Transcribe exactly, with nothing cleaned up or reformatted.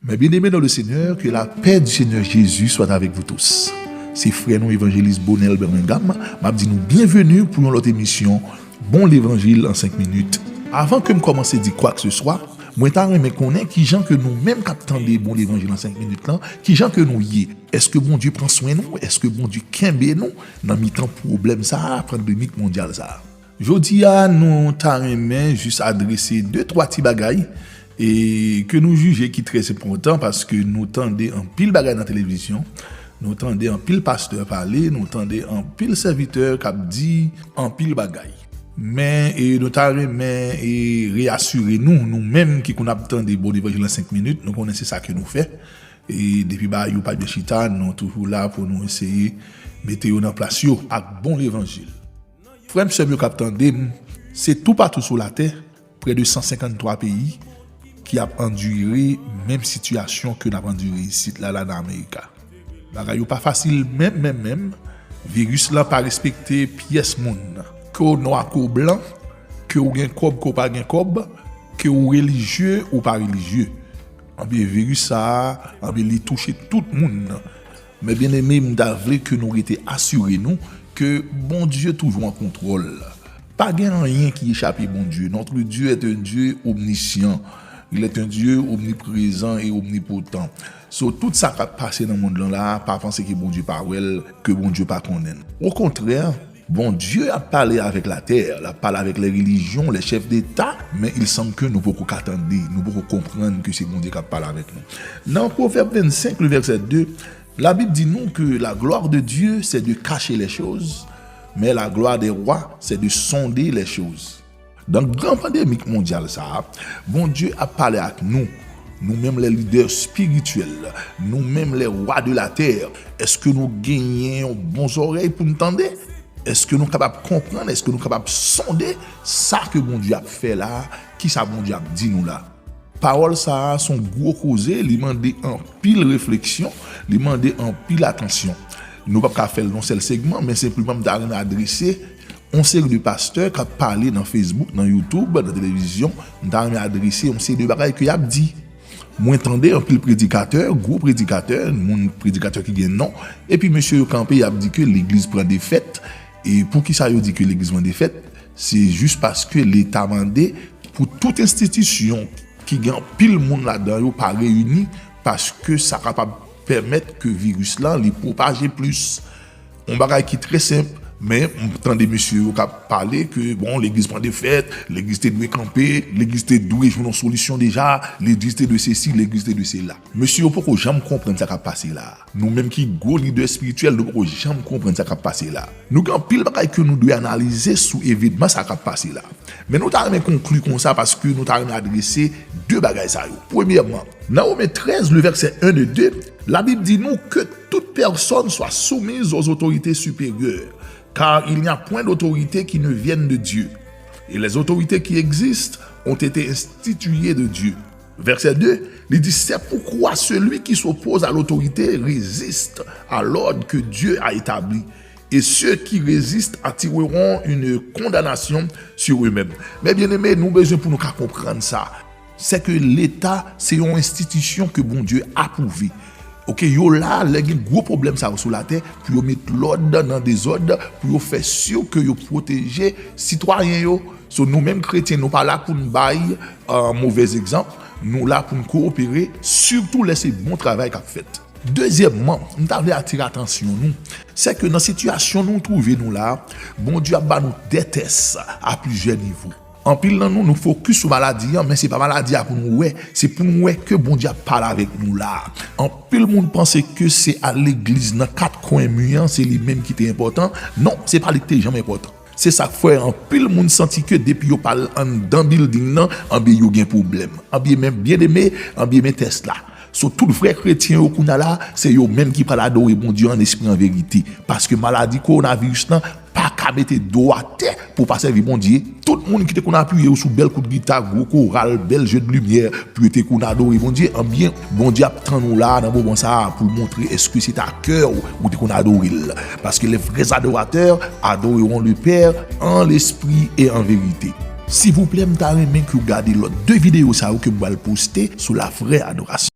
Mes bien-aimés dans le Seigneur, que la paix du Seigneur Jésus soit avec vous tous. Se frè nou evanjelis Bonel Birmingham, m ap di nou byenveni pou yon lòt emisyon Bon Levanjil an senk minit. Avan ke m kòmanse di kwakeseswa, mwen ta renmen konnen kijan ke nou menm k ap tande Bon Levanjil an senk minit lan, kijan ke nou ye. Èske Bondye pran swen nou? Èske Bondye kenbe nou nan mitan pwoblèm sa a, pandemik mondyal sa a? Jodi a, nou ta renmen jis adrese de twa ti bagay e ke nou jije ki trè enpòtan, paske nou tande anpil bagay nan televizyon, nou tande anpil pastè pale, nou tande anpil sèvitè k ap di anpil bagay. Men e, nou ta renmen e, reyasire nou, nou menm ki konn ap tande Bon Levanjil an senk minit, nou konnen se sa ke nou fè. E depi bagay yo pa byen chita, nou toujou la pou nou eseye mete yo nan plas yo ak bon levanjil. Frè m, sè m yo k ap tande m, se toupatou sou latè, prè de san senkanntwa peyi ki ap andire menm sitiyasyon ke n ap andire isit la, la nan Amerika. Bagay yo pa fasil menm, menm, menm. Viris lan pa respekte pyès moun. Ke w nwa, ke w blan, ke w gen kòb, ke w pa gen kòb, ke w relijye ou pa relijye. Anben, viris sa a, anben, li touche tout moun. Men byeneme, m ta vle ke nou rete asire nou ke Bondye toujou an kontwòl. Pa gen anyen ki echape Bondye. Notre Dieu est un Dieu omniscient. Il est un Dieu omniprésent et omnipotent. So, tout sa k ap pase nan mond lan la, pa panse ke Bondye pa wè l, ke Bondye pa konnen l. Okontrè, Bondye ap pale avèk latè, l ap pale avèk lè relijyon, lè chèf deta, men il semble ke nou poko ka tande, nou poko konprann ke se Bondye k ap pale avèk nou. Nan Pwovèb vennsenk, le vèsè de, Labib di nou ke la gloire de Dieu, c'est de cacher les choses, mais la gloire des rois, c'est de sonder les choses. Nan gran pandemik mondyal sa a, Bondye ap pale ak nou, nou menm lè lidè espirityèl, nou menm lè wa de latè. Èske nou genyen yon bon zòrèy pou n tande? Èske nou kapab konprann? Èske nou kapab sonde sa ke Bondye ap fè la a? Kisa Bondye ap di nou la? Pawòl sa a se yon gwo koze, li mande anpil refleksyon, li mande anpil atansyon. Nou p ap ka fè l nan yon sèl segman, men senpleman m ta renmen adrese yon seri de pastè k ap pale nan Facebook, nan YouTube, nan televizyon, m ta renmen adrese yon seri de bagay ke y ap di. Mwen tande anpil predikatè, gwo predikatè, moun predikatè ki gen non, epi mesye yo kanpe, y ap di ke legliz pran defèt. E poukisa yo di ke legliz pran defèt? Se jis paske Leta mande pou tout enstitisyon ki gen anpil moun ladan yo pa reyini, paske sa kapab pèmèt ke viris lan li pwopaje plis. Yon bagay ki trè senp, men m tande mesye yo k ap pale ke, bon, legliz pran defèt, legliz te dwe kanpe, legliz te dwe jwenn yon solisyon deja, legliz te dwe sesi, legliz te dwe sela. Mesye yo poko janm konprann sa k ap pase la a. Nou menm ki gwo lidè espirityèl, nou poko janm konprann sa k ap pase la a. Nou gen anpil bagay ke nou dwe analize sou evenman sa k ap pase la a. Men nou ta renmen konkli konsa paske nou ta renmen adrese de bagay sa yo. Premyèman, nan Women trèz, le vèsè en e de, Labib di nou ke tout pèsòn swa soumiz aux autorités supérieures, car il n'y a point d'autorité qui ne vienne de Dieu. Et les autorités qui existent ont été instituées de Dieu. Vèsè de, li di, c'est pourquoi celui qui s'oppose à l'autorité résiste à l'ordre que Dieu a établi. Et ceux qui résistent attireront une condamnation sur eux-mêmes. Men byeneme, nou bezwen pou nou ka konprann sa. Se ke Leta se yon enstitisyon ke Bondye apwouve. Oke, yo la, lè gen gwo pwoblèm sa yo sou latè, pou yo met lòd nan dezòd, pou yo fè si ke yo pwoteje sitwayen yo. So, nou menm kretyen, nou pa la pou n bay, euh, movèz egzanp, nou la pou n kowopere, sitou lè se bon travay k ap fèt. Dezyèmman, m ta vle atire atansyon nou, se ke nan sitiyasyon nou twouve nou la, Bondye ap ba nou de tès a plizyè nivo. Anpil nan nou, nou fokis sou maladi an, men se pa maladi a pou nou wè, se pou nou wè ke Bondye ap pale avèk nou la. Anpil moun panse ke se al legliz nan kat kwen mi an, se li menm ki te enpòtan. Non, se pa li ki te janm enpòtan. Se sa k fè anpil moun santi ke depi yo pa al anndan bilding nan, anben yo gen pwoblèm. Anben men byeneme, anben men tès la. So, tout vrè kretyen yo kounye a la, se yo menm ki pral adore Bondye an espri an verite. Paske maladi kowonaviris lan pa ka mete do atè pou pa sèvi Bondye. Tout moun ki te konn apiye yo sou bèl kout gita, gwo koral, bèl je de limyè, pou yo te konn adore Bondye, anben, Bondye ap tann ou la nan moman sa a pou l montre èske se ta kè w ou te konn adore l. Paske les vrais adorateurs adoreront le Père en l'esprit et en vérité. Silvouplè, m ta renmen ke w gade lòt de videyo sa yo ke m pral poste sou la vraie adoration.